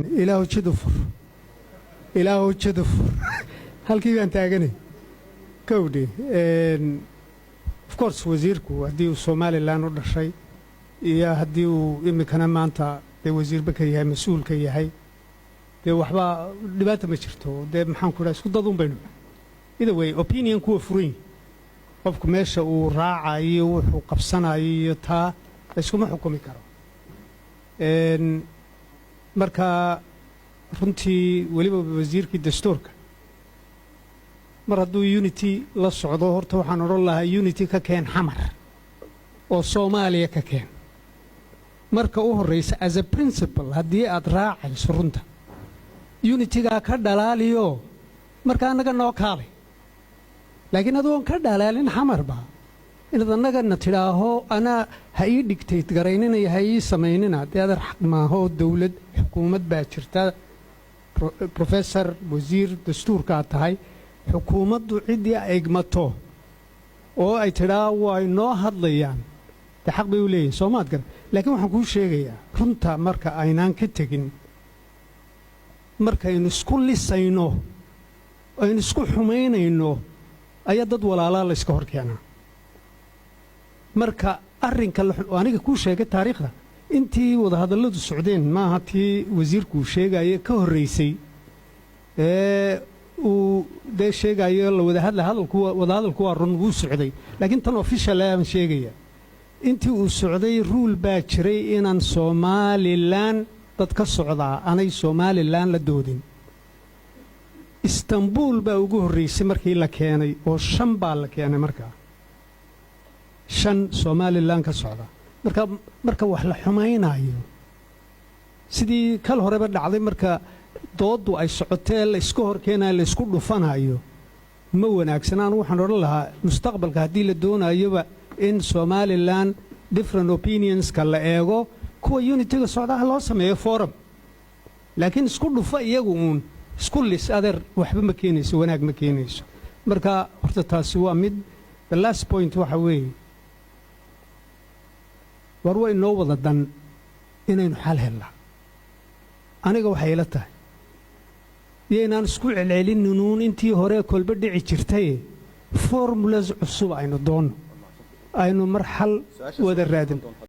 Ilaahu jid u fur, Ilaahu jid u fur. Halkii baan taaganay kowdhi. Of course, wasiirku haddii uu Somaliland u dhashay iyo haddii uu iminkana maanta dee wasiirba ka yahay, mas-uulka yahay, dee waxba dhibaata ma jirto. Dee maxaan ku dhaha, isku dad un baynu. Either way, opinion kuwa furan yihi, qofku meesha uu raacayo, wuxuu qabsanayo iyo taa layskuma xukumi karo. Marka runtii weliba wasiirkii dastuurka mar hadduu unity la socdo, horta waxaan odhan lahaa unity ka keen Xamar oo Soomaaliya ka keen marka u horraysa. As a principle, haddii aad raacayso runta, unitygaa ka dhalaaliyo marka annaga noo kaalay. Laakiin adugoon ka dhalaalin Xamarba inaad annagana tidhaaho anaa ha ii dhigtay garaynina, ha ii samaynina, dee adar xaq maaho. Dawlad, xukuumad baa jirta. Professor, wasiir dastuurkaad tahay. Xukuumaddu ciddii egmato oo ay tidhaa way noo hadlayaan, dee xaq bay u leeyihin, soomaad garan? Laakiin waxaan kuu sheegayaa runta, marka aynaan ka tegin, markaynu isku lisayno, aynu isku xumaynayno, ayaa dad walaalaa la yska hor keenaa. Marka arrinka aniga kuu sheegay, taariikhda intii wadahadalladu socdeen maaha tii wasiirkuu sheegaye ka horraysay ee uu dee sheegayo la wada hadla. Hadalku, wadahadalku waa run, wuu socday, laakiin tan official aan sheegaya, intii uu socday rule baa jiray inaan Somaliland dad ka socdaa anay Somaliland la doodin. Istanbuul baa ugu horraysay markii la keenay, oo shan baa la keenay markaa, shan Somaliland ka socda. Marka wax la xumaynayo, sidii kal horeba dhacday, marka dooddu ay socotee la isku hor keenayo, la isku dhufanayo, ma wanaagsan. Anu waxaan odhan lahaa, mustaqbalka haddii la doonayoba in Somaliland different opinionska la eego, kuwa unityga socdaha loo sameeyo forum. Laakiin isku dhufa iyagu uun, isku lis, adeer, waxba ma keenayso, wanaag ma keenayso. Marka horta taasi waa mid. The last point waxa weeye, war way noo wada dan inaynu xal helnaa. Aniga waxay ila tahay yaynaan isku celcelininuun intii hore kolba dhici jirtaye, formulas cusub aynu doonno, aynu mar xal wada raadin.